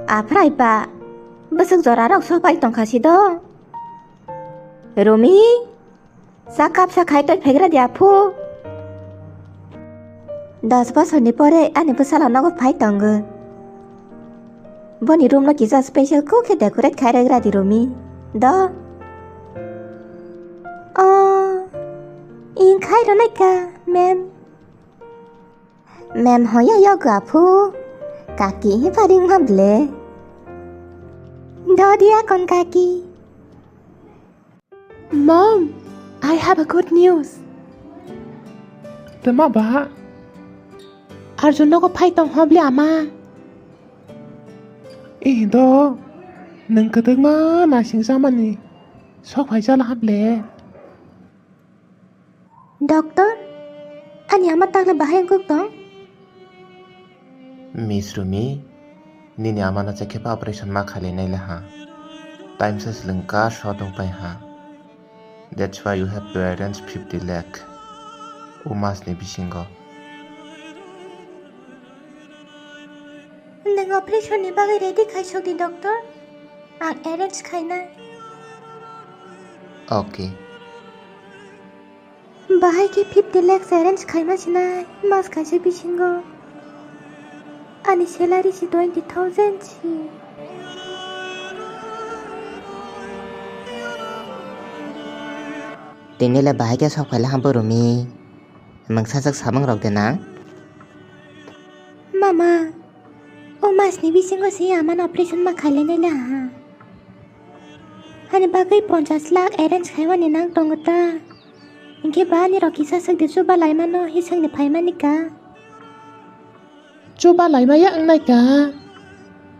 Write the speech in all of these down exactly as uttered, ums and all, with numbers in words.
Aphrai ba, bwswk jorarok sopai tongkha si do. Rumi, sa kapsa khai toi phegra di aphu. Dos bosorni pore ani bwsala nogo phai tongo. Boni room no kisa special kuk khe decorate khai rwgra di Rumi. Do. Oh, ing khai rwnai ka, ma'am. Ma'am hoya yogo aphu. Kaki hi paring ma ble. Do dia kon kaki. Mom, I have a good news. Tama ba? Arjun nogo phai tong hobli ama. Eh do, nwng kwdwkma naising chamani sok phai chala hable. Doctor, ani ama takle bahai wngkuk tong? Miss Rumi, nini amano chekhepa operation ma khailai nai le ha. Time sa swlwng kar so tong pai ha. That's why you have to arrange fifty lakh. O mas ni bisingo. Nwng operation ni bagwi ready khai sok di, doctor. Ang arrange khainai. Okay. Bahai khe fifty lakhs arrange khaima sinai mas kaisa bisingo. Ani salary si twenty thousand si. Tini le bahai khe sok phaila hambo Rumi. Mungsa jak samung rok de nang. Mama, o mas ni bisingo se amano operation ma khailai nai le ha. Hani bagwi ponchas lakh arrange khaimani nang tongo ta. Hinkhe ba ani rok kisa swk de chuba laimano hisang ni phaimani ka. Chuba laimaya wngnai ka.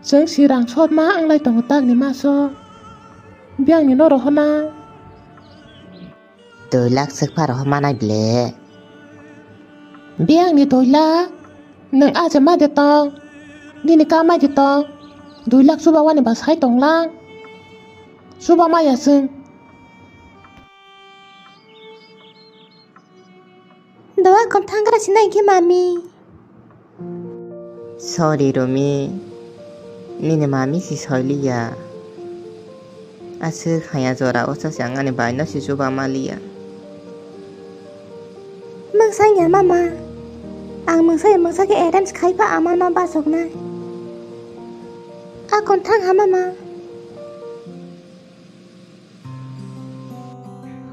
Chwng si rang sotma wnglai tongo tak ni maso. Biyang ni no rohona. Dui lakh swk pha rohor manai ble. Biyang ni dui lakh? Nwng aje ma de tong. Nini ka mai de tong. Dui lakh chuba wani ba sai tong lang. Chuba maya chwng. Doa kon thangra sinai khe mami. Sorry Rumi, nini mami si soiliya. Aswk haya jora o sa se ang ani bai no si chuba maliya. Mungsa ya mama, ang mungsa ya mungsa khe arrange khai pha ama no basok nai. A kon thang ha mama.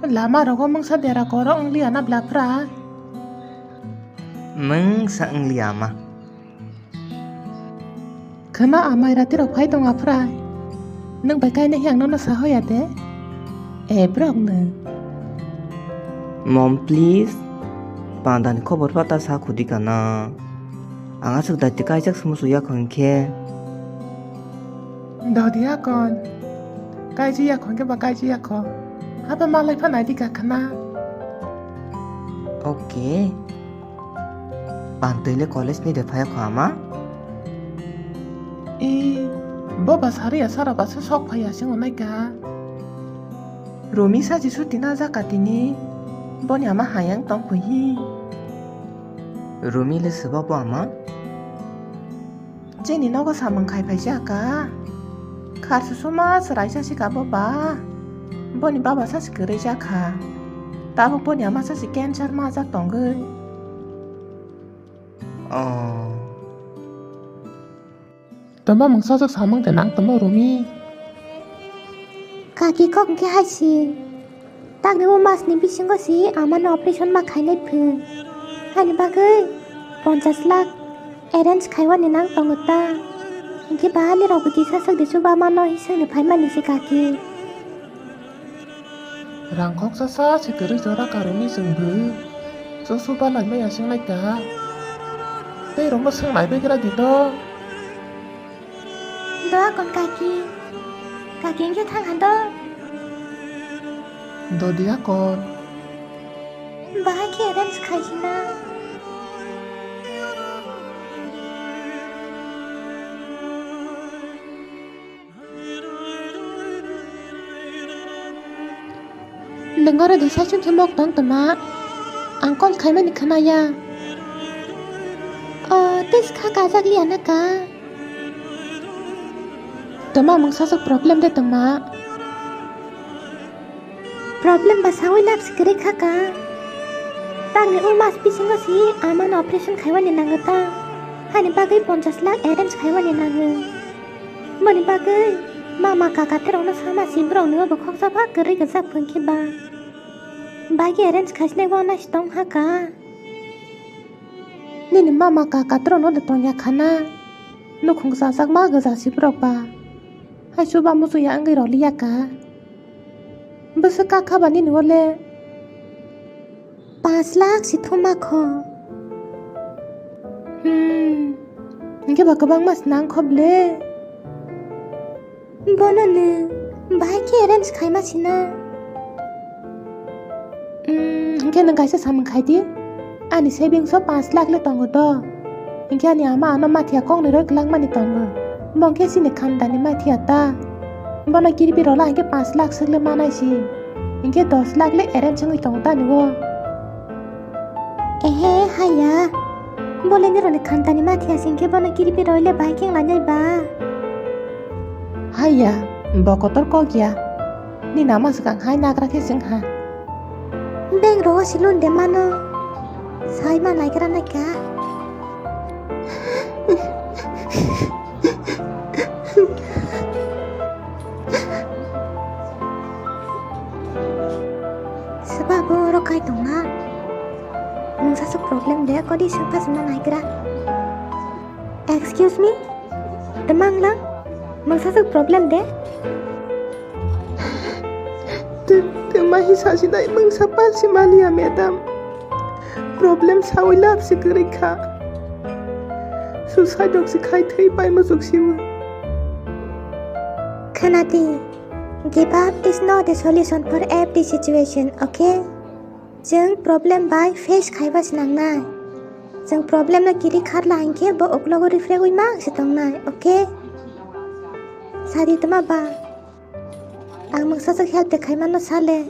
Lama rogo mungsa dera koro wng liya na bla phra? Mungsa wng liya ma. Khwna amai rati rok phai tong aphra. Nwng bai kaina hiang nono sa hoya de. E brok nwng. Mom, please. Pandani khobor pata sa khudi kana. Ang aswk daitwi kaijak se muchung ya kho hinkhe. Dodi ya kon. Kaiji ya kho hinkhe ba kaiji ya kho. Haba malai pha naidi ka khana. Okay. Pantwi le college ni de phaya kho ama? E, bo ba sari ya sara ba se sok phaya se ngonai ka. Rumi sachi suti na jaka tini. Boni ama hayang tong phi hi. Rumi le swba bo ama? Chini nogo samung khai phaijak ka. Kharsu suma chwraisa si ka bo ba. Boni baba sasi kwrwi jak kha. Tabuk boni ama sasi cancer majak tongwi. Oh. Tama mungsa jak samung de nang tamo Rumi. Kaki kok hwnkhe hai si. Takni o mas ni bisingo si amano operation ma khainai phwng. Hani bagwi ponchas lakh arrange khaiwani nang tongo ta. Hinkhe bahani rok bo kisa swk de chuba mano hisang ni phaimani se kaki. Rang khoksa sa se kwrwi jora karwi chwng bo. Chuba laimai aswk nai ta. Tei rokno swng nai bai gra di to. Doa kon kaki. Kaki wngkhe thang han do. Dodi akon. Bahai khe arrange khaisina. Nwng oro de saichung khe mok tong tongma. Ang call khaimani khwnaya. O, tei se kha kajak liya na ka. Tama mungsa sok problem de tama. Problem ba sawi lab si kwrwi kha ka. Tangni o mas bisingo si amano operation khaiwani nango ta. Hani bagwi ponchash lakh arrange khaiwani nango. Boni bagwi mama kaka terokno sama si borokni obo khoksa ba kwrwi gwjak phwngkhe ba. Bagwi arrange khaisle wanai si tong ha ka. Nini mama kaka terokno de tongya khana. Nukhung chachakma gwja si borok ba. Hai chuba muchungya wngwi roliya ka. Bwswk kha ba nini o le? Panch lakh si thuma kho. Hmm. Hinkhe ba kwbangma se nang kho ble. Bono nwng bahai khe arrange khaima sina. Hmm, hinkhe nwng kaisa samung khai di. Ani savings o panch lakh le tongo do. Hinkhe ani ama ano mathiya koknwi roi kwlangmani tongo. Bo hinkhe chini khandani mathiya ta. Bono kirpi rola hinkhe panch lakh swk le manai si. Hinkhe dos lakh le arrange wngwi tongo tani o. Ehe, haiya. Bo le nironi khandani mathiya si hinkhe bono kirpi roi le bahai khe wnglainai ba. Haiya, bo kotor kok ya. Nini ama swkang hai nagra khe swng ha. Bank rogo si loan de mano. Sai ma naigra naikha. Swba bo oro kai tongma. Mungsa sok problem de kodi swngkha swngna naigra. Excuse me? Twmang lang? Mungsa sok problem de? Te, te mahi sasinai mungsa palsi maliya, madam. Problem sawi lab si kwrwi kha. Suicide rok si khai thwi pai muchuk siwi. Khana di, give up is not a solution for every situation, okay? Chwng problem bai face khaiba se nangnai. Chwng problem no kiri kharla hinkhe bo uklogo rifregwi mang se tongnai, okay? Sadi tma ba? Ang mungsa sok help de khaimano sale.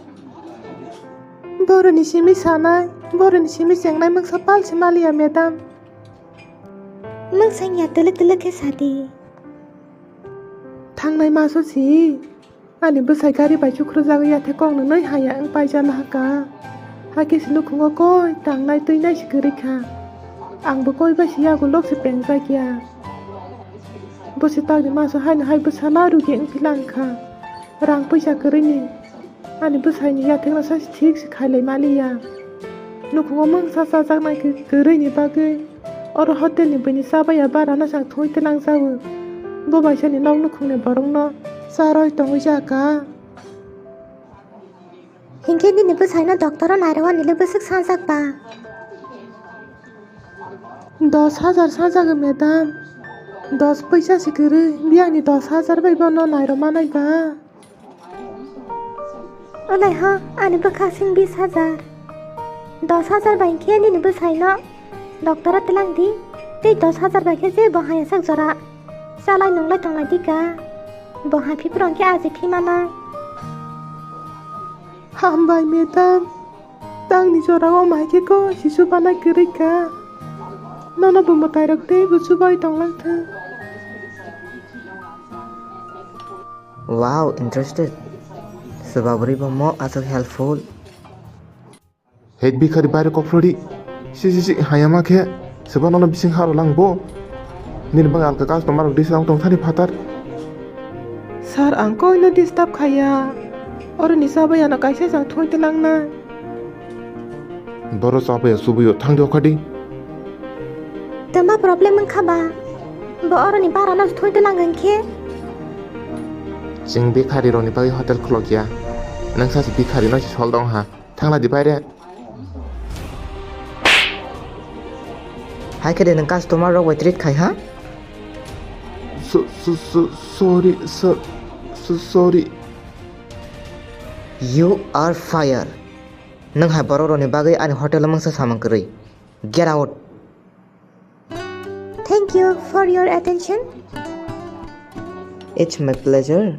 Boroni simi sanai, boroni simi chengnai mungsa palsi maliya, madam. Mungsa ya tele tele khe sadi. Thangnai maso si. Ani bwsai gari bai chukhrujagwi yathe kok nwnwi haya wng paijana haka. Hakhe se nukhungo koi tangnai twinai se kwrwi kha. Ang bo koi bai se yago lok se pengjak ya. Bo se takni maso haino hai bwsa la rwgwi wng philang kha. Rang puisa kwrwini. Ani bwsaini yathekno sachi thik se khailai maliya. Nukhungo mungsa chajaknai khe kwrwini bagwi. Oro hotelni buini chabaya barano chang thwi twlang jago. Bo baisani nok nukhungni borokno charwi tongwi jaka. Hinkhe nini bwsaino doctor-o nairogani le bwswk sanjak ba? Dos hajar sanjago, madam. Dos puisa se kwrwi, biyangni dos hajar bai bono nairok manai ba? Olai ho, ani bwkha sing bis hajar. Dos hajar bai khe nini bwsaino doctor-o twlang di. Tei dos hajar bai khe je bo haya sak jora chalai nunglai tonglai di ka. Bo hai phipro khe aji thwi mano. Hambai, madam. Tangni jora o mai khe ko sisu bana kwrwi ka. Nono bo mwtai rok tei bo chubai tonglang thung. Wow, interested. Swba bwrwi bo mo aswk helpful. Hei bikhari baire kok phlodi. Si, si, si, hayama khe. Swba nono bising haro lang bo. Nini bagwi alka customer rok disa wng tong thani phatar. Sir, ang koino disturb khaya. Oroni chabaya no kaisa chang thoi twlang na. Boro chabaya chubuyo thangdi okhadi. Tama problem wngkha ba? Bo oroni bara no thoi twlang wngkhe. Chwng bikhari rokni bagwi hotel khulok ya. Nwng sachi bikhari no si sol dong ha. Thangla di baire. Hai khe de nwng customer rok bai treat khai ha? So, so, so, sorry, so, so, sorry. You are fired. Nwng hai borok rokni bagwi ani hotel o mungsa samung kwrwi. Get out. Thank you for your attention. It's my pleasure.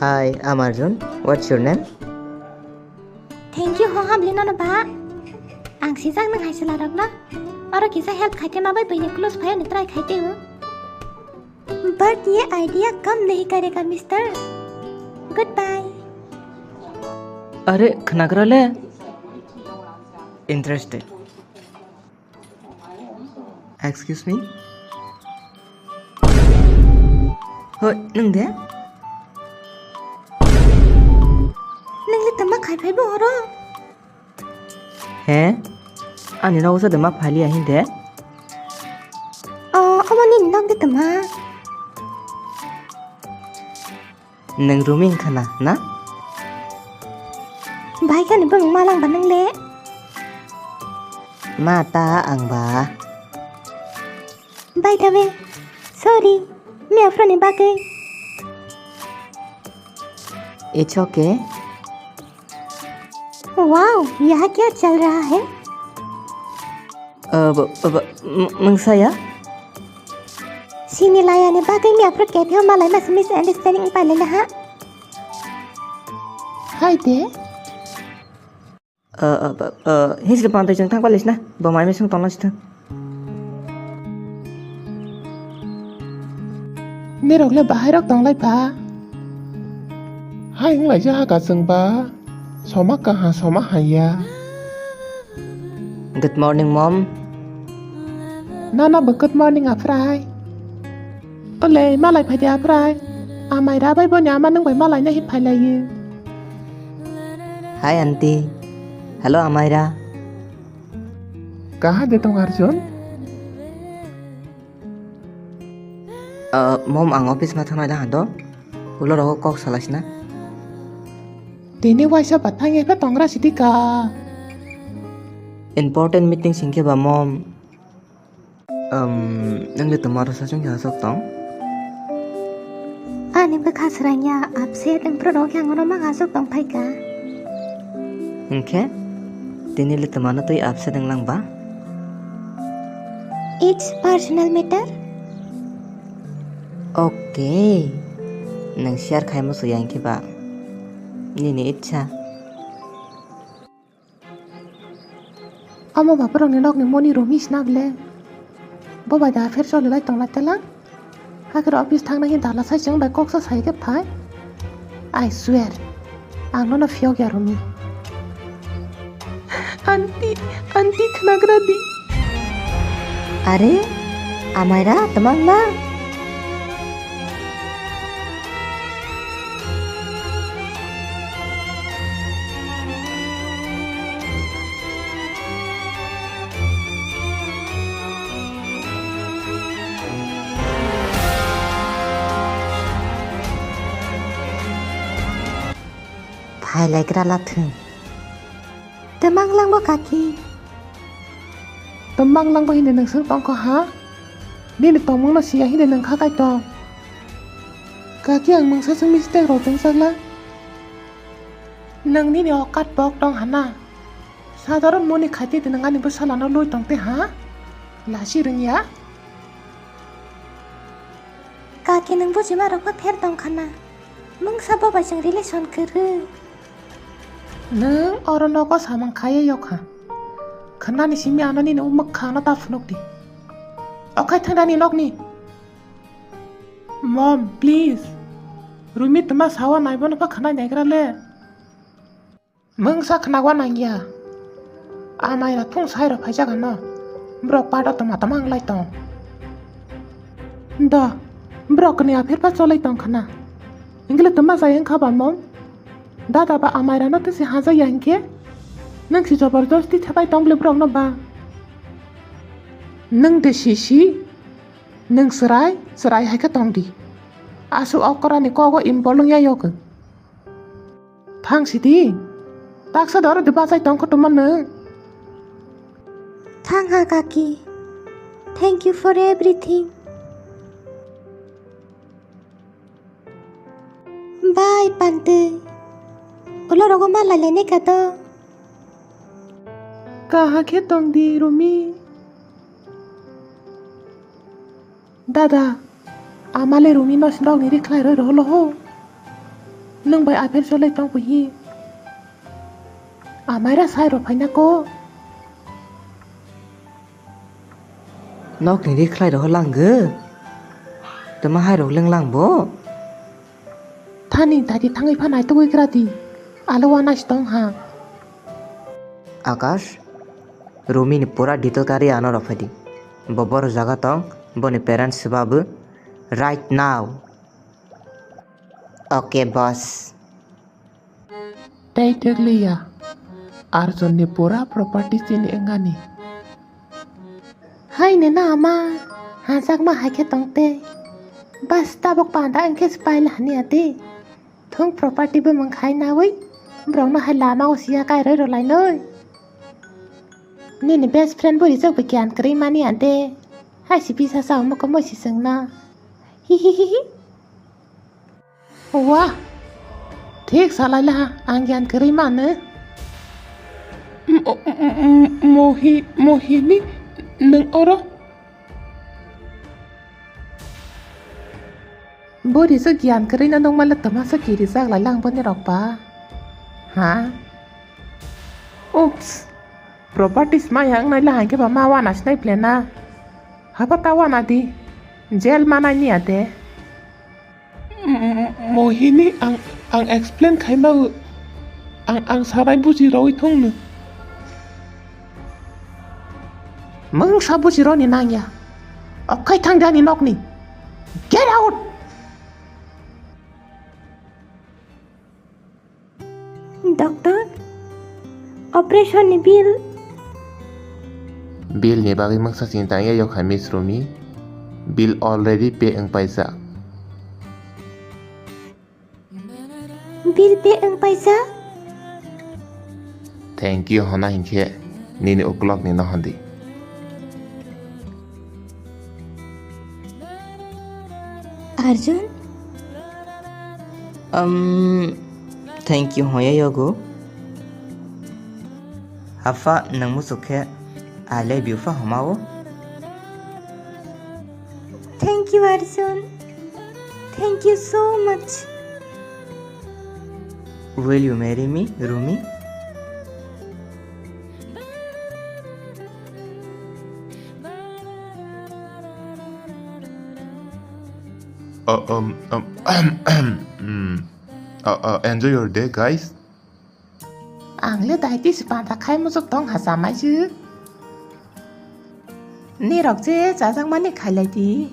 Hi, I'm Arjun. What's your name? Thank you, ho hamli nono ba. Ang sijak nang hai sila rok no. Oro kisa help khaite ma bai bini close phai ni try khaite ho. But ye idea kam nahi karega, mister. Goodbye. Are, khnagra le? Interested. Excuse me? Hoi, nwng de? Nwng le tama khai phai bo oro? He? Ani nogo sa de ma phai liya hin de? O, omo nini nog de tama? Nwng Rumi wngkha na, na? Bai khani bwrwng ma lang ba nwng le? Ma ta ang ba. By the way, sorry, miya phone ni bagwi. It's okay. Wow, यहाँ क्या चल रहा है? Uh, b- b- b- m- mungsa ya? Sini layani bagwi miya phone cafe o malai masa misunderstanding wng pailai na ha. Hai de. Uh, uh, b- uh, hisri pantoi chwng thang palis na. Bo mai misung tongna sithang. Nirok le bahai rok tonglai pha. Hai wng lai ja ha ka chwng ba. Soma kaha, soma haya. Good morning, mom. Nana bo good morning, Aphrai. Ole, malai phai de, Aphrai. Amai ra bai boni ama nwng bai malai na hi phai lai. Hi, aunty. Hello, Amaira. Kaha de tong, Arjun? Uh, mom, ang office ma thangnai da hando. Ulo rogo kok salaisna. Tini waisa bathang ephe tongra sidi ka. Important meeting singke ba, mom. Um, nang le tomaro sachung ya sok tong. Ani bwkha srang ya upset wng phuru rok yang ono mang aswk tong phai ka. Hwnkhe tini le twmano twi upset wng lang ba? It's personal matter. Okay. Nang share khai musu ya hwnkhe ba? Nini ichha. Omo baparokni nokni moni romi sina bile. Bo bai da affair choli lai tong lai tela. Hakhe office thangna hi dala sai chwng bai koksa sai khe phai. I swear, ang nono phiyok ya romi. Aunty, aunty khnagra di. Are, amaira tamang na? Phailaigra lathwng. Twmang langbo kaki. Twmang langbo hini nwng swng tongkho ha? Nini tongmungno siya hini nwng kha kaitor. Kaki ang mungsa swng mistake rok tongchakla. Nwng nini okat bok tong hana? Sadharon moni khaitwi nwng ani bwsalano lwi tongte ha? Lasi rwngya? Kaki nwng bujima rokbo pher tong khana. Mungsa bo bai chwng relation kwrwi. Nwng oro nogo samung khaiya yokha. Khwnani simi ano nini umwk khangno ta phunukdi. Okhai thangdani nokni. Mom, please. Rumi twma sawa naibono pha khwnai naigra le. Mungsa khnawa nangya. Amai rok thung sai rok phaijak ano. Borok pato toma toma wng lai tong. Do, borok kni aphir pa cholai tong khna. Engkhle toma jai wngkha ba mom? Dada ba amai rano tisi haja ya hinkhe? Nang si joborjosti thapai tong bole borok no ba? Nang de si si, nang chwrai, chwrai hai khe tong di. Aswk okra ni kogo involve wng ya yok. Thang sidi. Taksa doro de bachai tong kho tuma nwng. Thang ha kaki. Thank you for everything. Bye pantwi. Ulo rogo ma lai lai ne ka to. Kaha khe tong di Rumi. Dada, amale Rumi no sinok ni rikhlai roi roholo ho. Nwng bai aphel solai tong puhi. Amai ra sai ro phaina ko. Nok ni rikhlai roho langgo. Tama hai rok lenglang bo? Thani dadi thangwi pha naitugwi gra di. Alo wana si tong ha. Akash, Rumi ni pura detail kari ano rw phai di. Bo bor jaga tong, boni parents swbabu right now. Okay, boss. Tei twkliya, Arjun ni pura property chini wngani. Hai nena ama, hajakma hai khe tong tei. Bas tabok panda wng khe se paila hania de. Thung property bumung khai nawi, borokno hai lama o siya kairoi rwlainoi. Nini best friend bo rijak bo giyan kwrwi mani ante. Hai si bisa sa omo komo si sengna. Hihihihi. Wah. Thik salai laha, ang giyan kwrwi mano. Mo-, mo-, mo-, mohi-, mohini, nwng oro? Bo rijak giyan kwrwi no nukmale twmasa kirijak lai lang boni rok ba. Ha? Oops. Properties maya wngnai la hwnkhe ba ma wana sinai plan na. Hapa ta wana di. Jail manai niya de. M-, m-, mohini ang, ang explain khaima ang, ang sanai buji rwi thung no. Mungsa buji roni nangya. Okhai thang di ani nokni. Get out! Doctor, operation ni bill? Bill ni bagwi mungsa chini tangya yok hai Miss Rumi. Bill already pay wng paijak. Bill pay wng paijak? Thank you hona hinkhe nini uklok ni no hondi. Arjun? Um, thank you hoya yogo. Hafa nang muchuk khe I love you pha homa o. Thank you, Arjun. Thank you so much. Will you marry me, Rumi? Uh, um, um, mm. Uh, uh, enjoy your day, guys. Ang le daiti si panda khai muchuk tong ha chamai si. Nirok je chajakmani khailai di.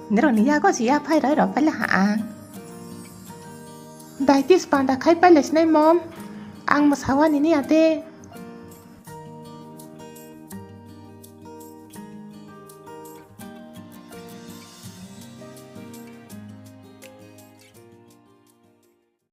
Nirok ni yago si ya phai roi rok paila ha ang. Daiti si panda khai paila sinai mom. Ang mwsawani ni ate.